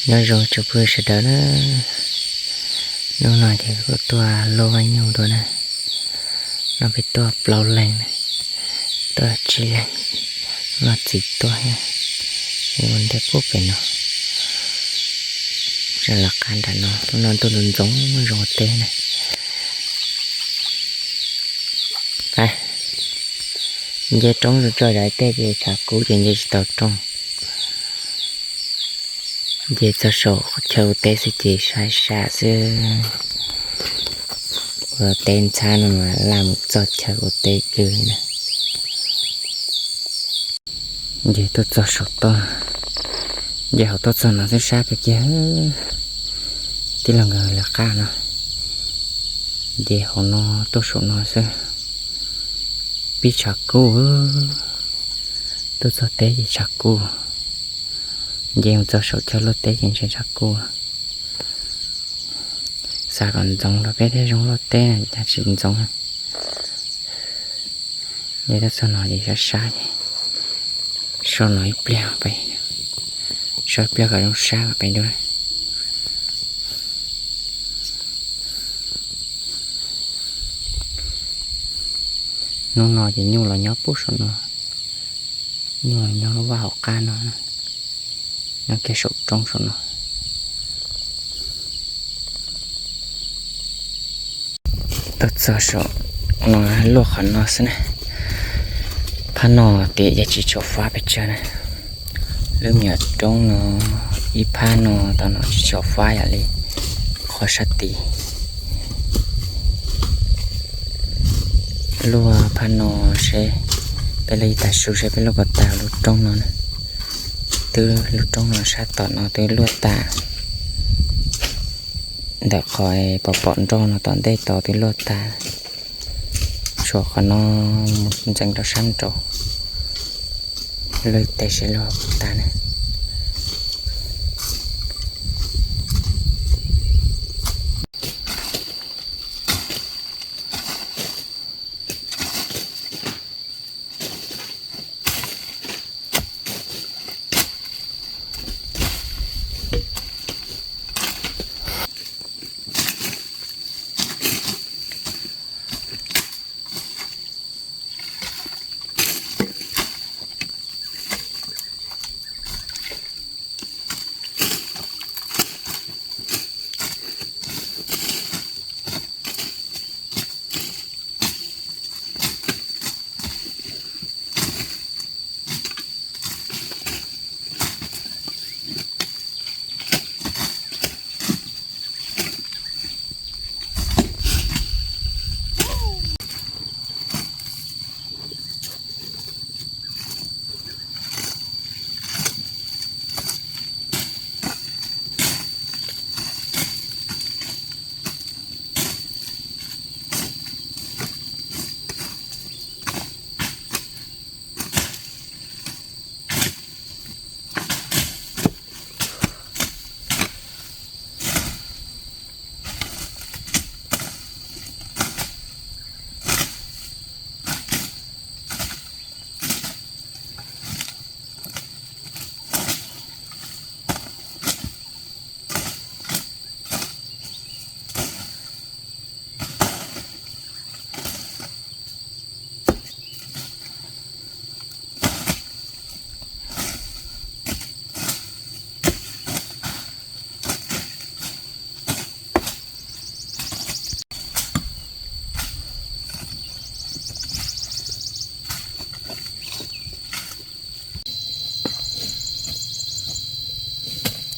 Nyob zoo tsoom phooj ywg sawv daws na, hnub no ces kuv tuaj luaj vaj nyuj dua na, no peb tuaj plaub leeg na, tuaj tsib leeg, no txiv tuaj thiab, ua ntej pub pem no, tseem lawv qab nram no, no ntuj ntxoov ntxoov zoo ua teb na. Nce roob tso zov tej ces tshav kub ces nce tsis tau roob. Nce txog saum chaw ua teb xwb ces sab sab xwb. Ua teb ntxhab no mas laj mus txog chaw ua teb kiag li na. Nce tuaj txog saum toj, nce hauv tuaj txog no xwb sab kawg kiag. Tij laug nkawd lawv qab no, nce hauv no tuaj saum no xwb, pib tshav kub. Tuaj txog teb ces tshav kub, nce mus txog saum chaw luaj teb ces ntshe tshav kub. Xav kom ntxoov rau peb thiaj zoo luaj teb na, cas tsis ntxoov. Nce tuaj txog no ces sab sab ces so no ib pliag, so ib pliag kom zoo sab mam pem dua. Hnub no ces nyuj los nyob pub saum no, nyuj los nyob lub vaj hauv qab no, nyob kiag saum roob saum no. Tuaj txog saum no luaj qhov no xwb na. Phab no tias yog tsis tshua fab pes tsawg na. Lub me nyuam roob no, ib phab no tom no tsis tshua fab yam li qhov sab tid. Luaj phab no seb, peb luaj ib tag su seb peb luaj puas tag lub roob no na. Twb lub roob no sab tom no twb luaj tag, ntawm qhov pom pom nroj no tom ntej tod twb luaj tag. Tshuav qhov no mus ntxeev rau sab nraud, luaj ib teg seb luaj puas tag na.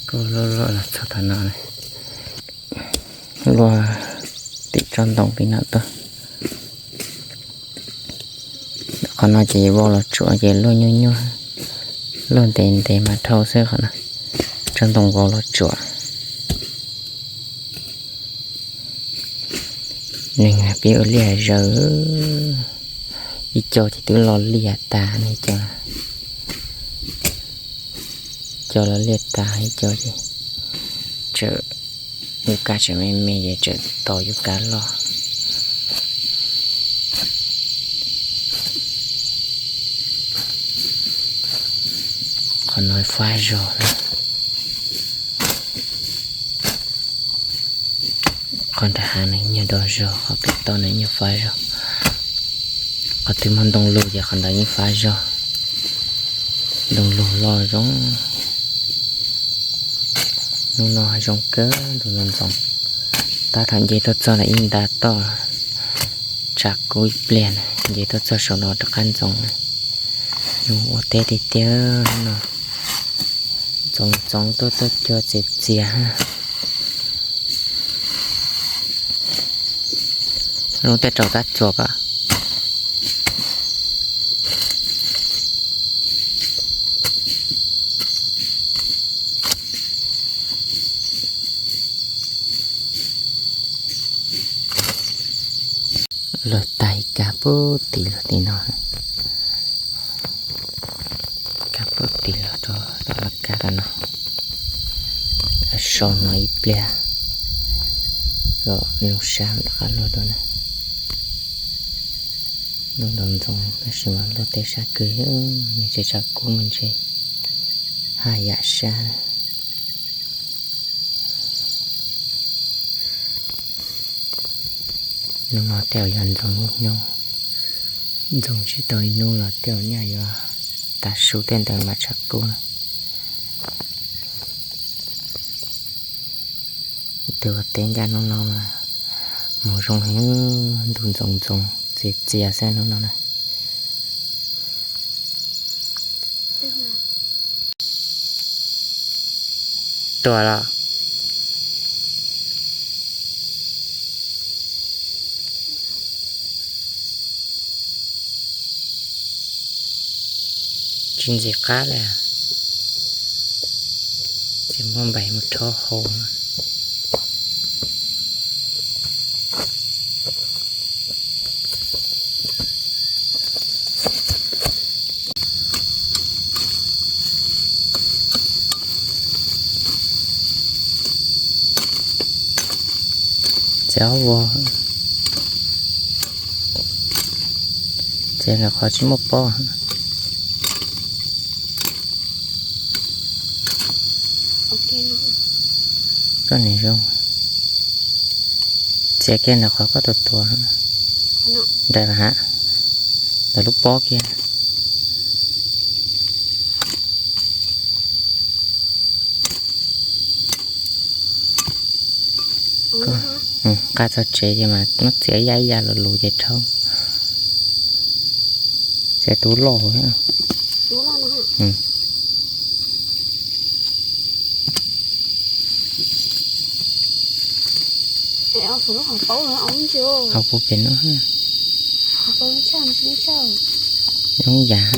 Kuj luaj luaj los txog tom no, luaj tim tsob ntoo tim no tuaj. Qhov no ces vau los tsuam ces luaj nyuaj nyuaj, luaj ntev ntev mas dhau xwb qhov no. Tsob ntoo vau los tsuam. Neeg pib ua liaj zaws, ib co ces twb lo liaj tas ne, ib co, co lo liaj tas, ib co ces tseem yuav kab tseem me me ces tseem tos yuav kab loj. Qhov no fab zog na. Qhov nram hav no nyuag do zog, qhov pem toj no nyuag fab zog. Qhov twg muaj ntoo lug ces qhov ntawd yeej fab zog. Ntoo lug loj zoo. Hnub no zoo kawg, ntuj ntxoov ntxoov. Tab tom nce tuaj txog lawm ib nta toj, tshav kub ib pliag na, nce tuaj txog saum no rov qab ntxoov na. Zoo ua teb tiag tiag no. Ntxoov ntxoov tuaj tuaj cua txias txias. Lub tej rau tab txuas ko. Lawv tais kab puag tim lawv tim no, kab puag tim lawv rau tom lawv kab rau no. Lawv so no ib pliag kom zoo sab rov qab luaj dua na. Ntuj ntxoov ntxoov tab sis mas luaj teb sab kawg, ntshe tshav kub me ntshe haj yam sab. Hnub no tej zaum yog ntxoov ib hnub, ntxoov tsis tau ib hnub los tej zaum nyaj yuav tav su tej ntawd mas tshav kub na. Tus ua teb ncaj hnub no mas mus zoo heev, ntuj ntxoov ntxoov txias txias xwb hnub no na. Tuaj los. Tsis ntxim qab li, txiav muab npais mus rhaub hau. Txiav ob vog, txiav lawm qhov tsis muaj pob. Koj nim zoo, txiav kiag ntawm qhov koj tua tua, nraim ha, ntawm lub pob kiag. Nqa txog tsev ces mas muab txiav ib yam ib yam luv luv ces rhaub. Txiav tus loj thiab. Au puag pem no, zoo yam.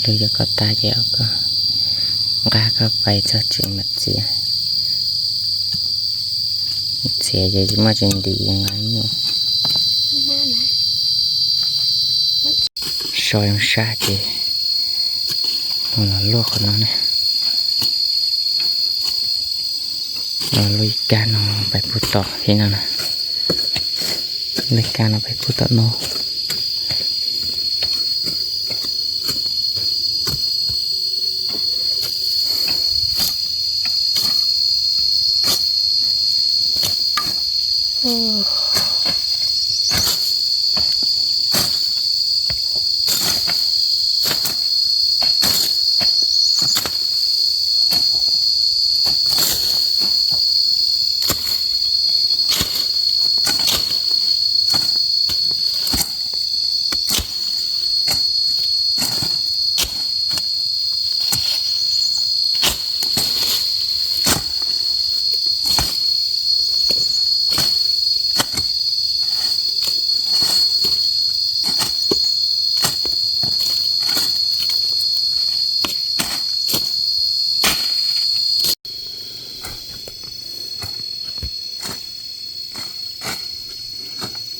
Lwg cov ko tas ces koj nqa koj pais txog tsev mam txiav. Txiav ces tsis muaj tsis ntim nqa nyuj. So zoo sab ces los luaj qhov no na. Los luaj ib kab no pais puag tom thib no na. Luaj ib kab no pais puag tom no.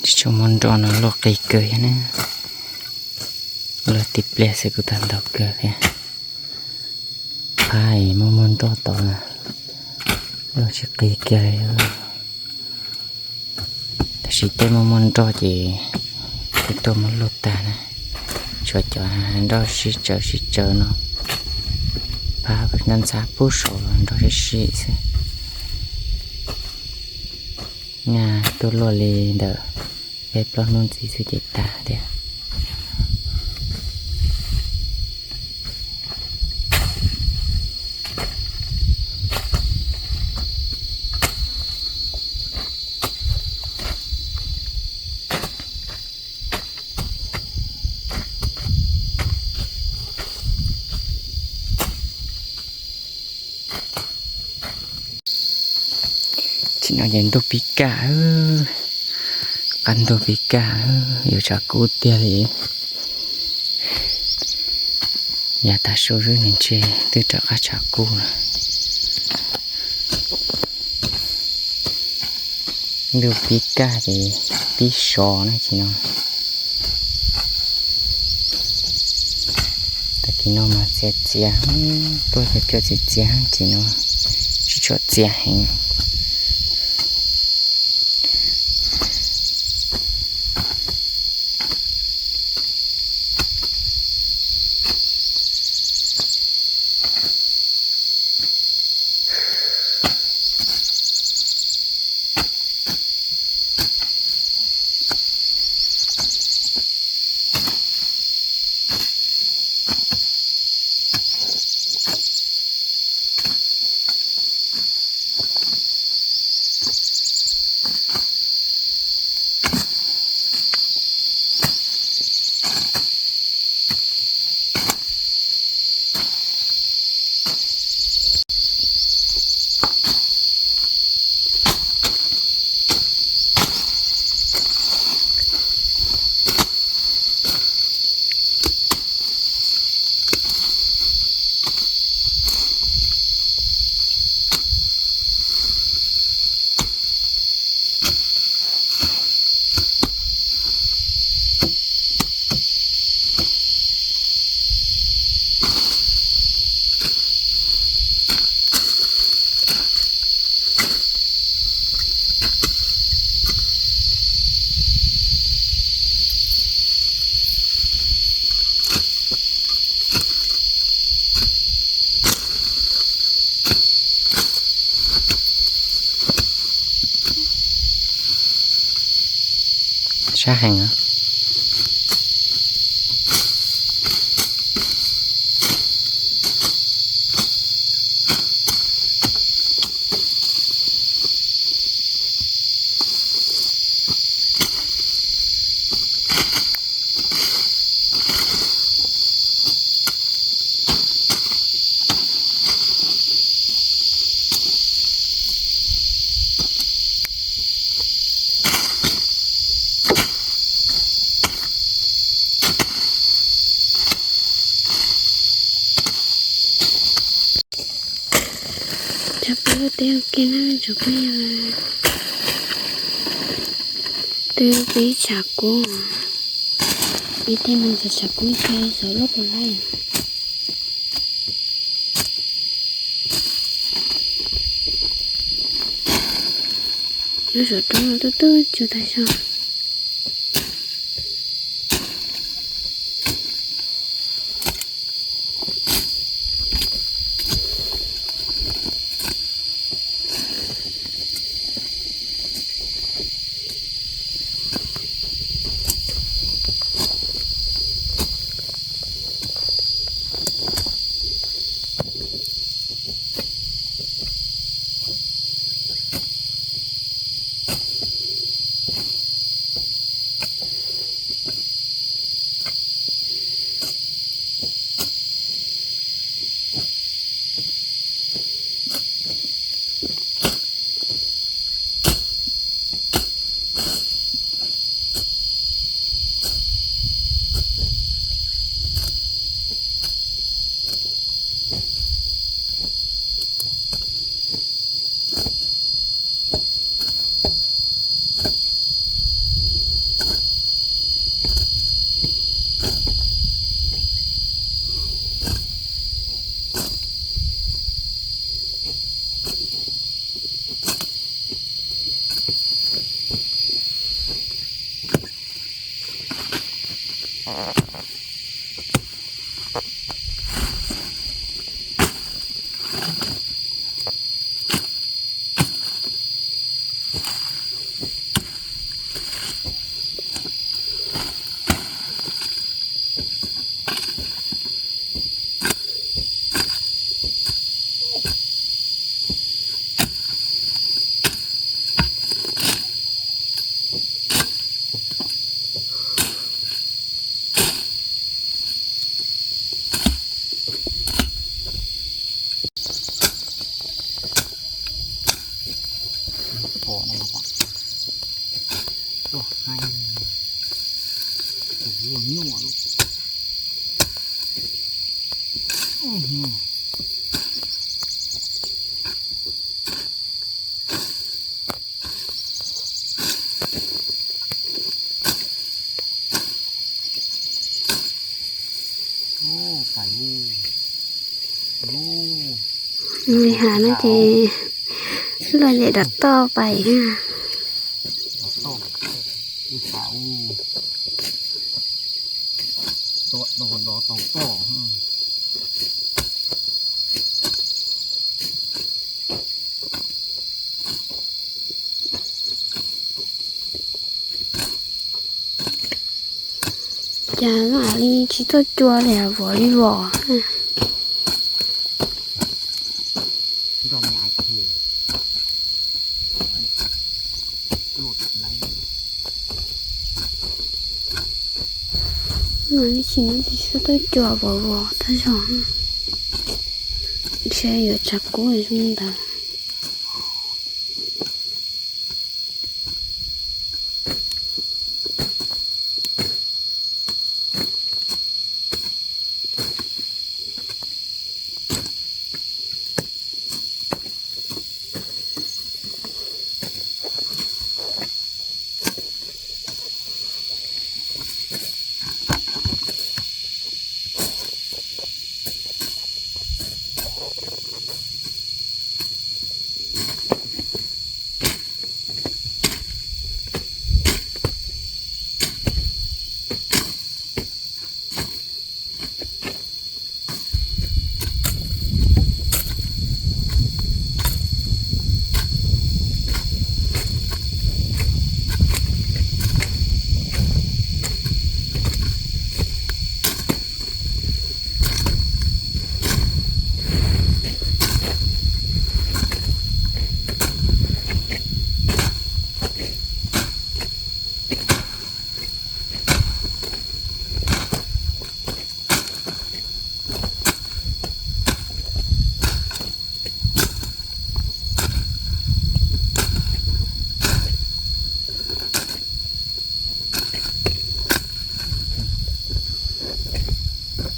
Tsis tshua muaj nroj no luaj qis kawg thiab na. Luaj tib pliag xwb kuj tag ntaug kawg thiab. Qhov muaj muaj nroj tod luaj tsis qis kiag li. Tab sis tej muaj muaj nroj ces kuj tuaj muab luaj tag na. Tshuav cov nroj sib tsawv sib tsawv no, Ntxhab ntxhab pub saud nrog sib sim xwb. Nyaj tuaj luaj li ntawm peb plaub hnub ntxiv xwb ces tag tiag. Tsis no ces ntuj pib kaj, qab ntuj pib kaj, yuav tshav kub tiag li. Yav tav su xwb ntshe twb rov qab tshav kub lawm. Ntuj pib kaj ces pib sov na tsis no. Tag kis no mas txias txias, tuaj cua cua txias txias tsis no, tsis tshua txias heev. Sab heev. Tshav kub tej ua ke na tsoom phooj ywg, twb pib tshav kub, pib tej no ces tshav kub ces xav lub puas laij. Lub saum roob no twb twb tsuj tag zog. Li has no ces luaj nce dov toj pais. Cas mam li tsis tuaj cua li vov li vos. Mam li tsis, tsis tuaj cua vov vos tag zog. Ntshe yuav tshav kub zoo ntawd.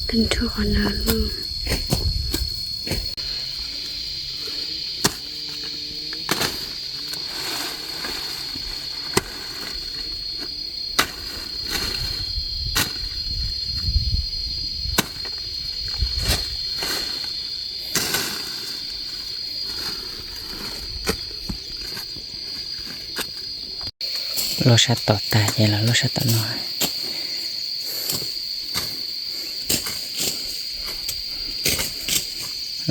Tag nrho qhov no. Luaj sab tod tag ces los luaj sab tom no.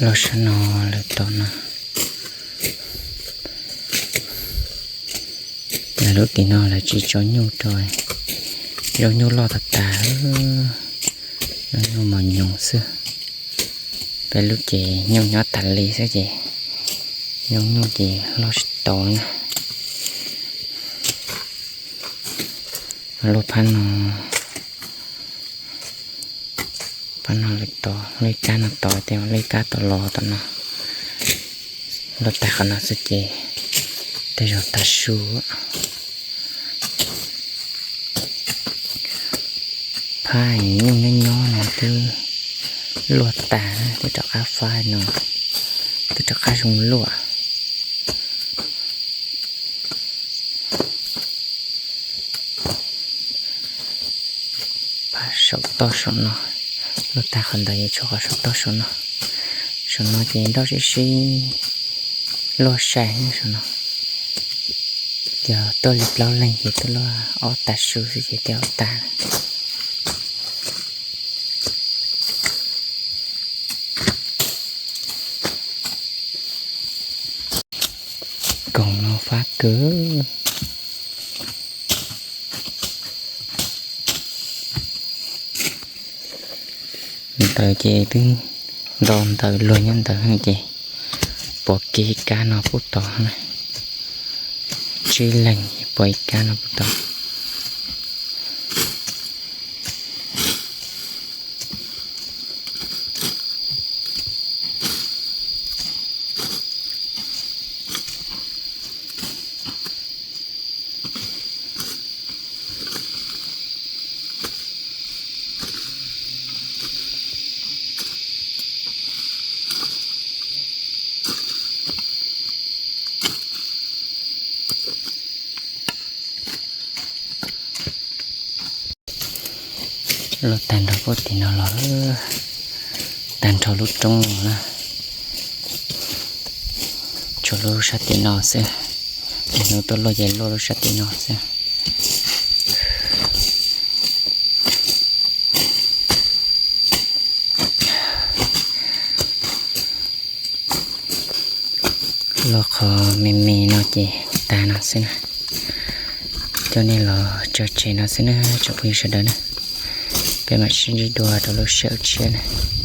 Luaj sab no lawm tom no. Lawv lub tim no lawv tsis tso nyuj rau, zoo nyuj loj tas tas, zoo nyuj mos nyoos xwb. Peb lub ces nyuj nyob tas li xwb ces zoo nyuj ces loj tsis tau na. Luaj phab no, phab no lawm tod, luaj ib kab no tod, luaj ib kab tod los tom no. Luaj tag qhov no xwb ces tej zaum tag su. Phab nyuj nyob nyob no twb luaj tag, twb rov qab fab no, twb rov qab zoo luaj. Phab saum toj saum no, luaj tag qhov ntawd yuav tshuav qhov saum toj saum no. Saum no ces nroj sib sib luaj sai saum no. Cov tuaj li plaub leeg ces tuaj luaj ob tag su xwb ces twb ob tag. Koom no fab kawg. Ntawd ces twb nto ntawd luag nyob ntawd ces puas kiag ib kab no pub tod na. Tsib leeg puas ib kab no pub tod. Luaj tag nrho puag tim no los, tag nrho lub roob no na, tshuav lub sab tim no xwb. Hnub tuaj luaj ces luaj lub sab tim no xwb. Luaj qhov me me no ces tag no xwb na. Coj nej los tso tseg no xwb na tsoom phooj ywg sawv daws na. Peb mam sib ntsib dua rau lub sij hawm tshiab na.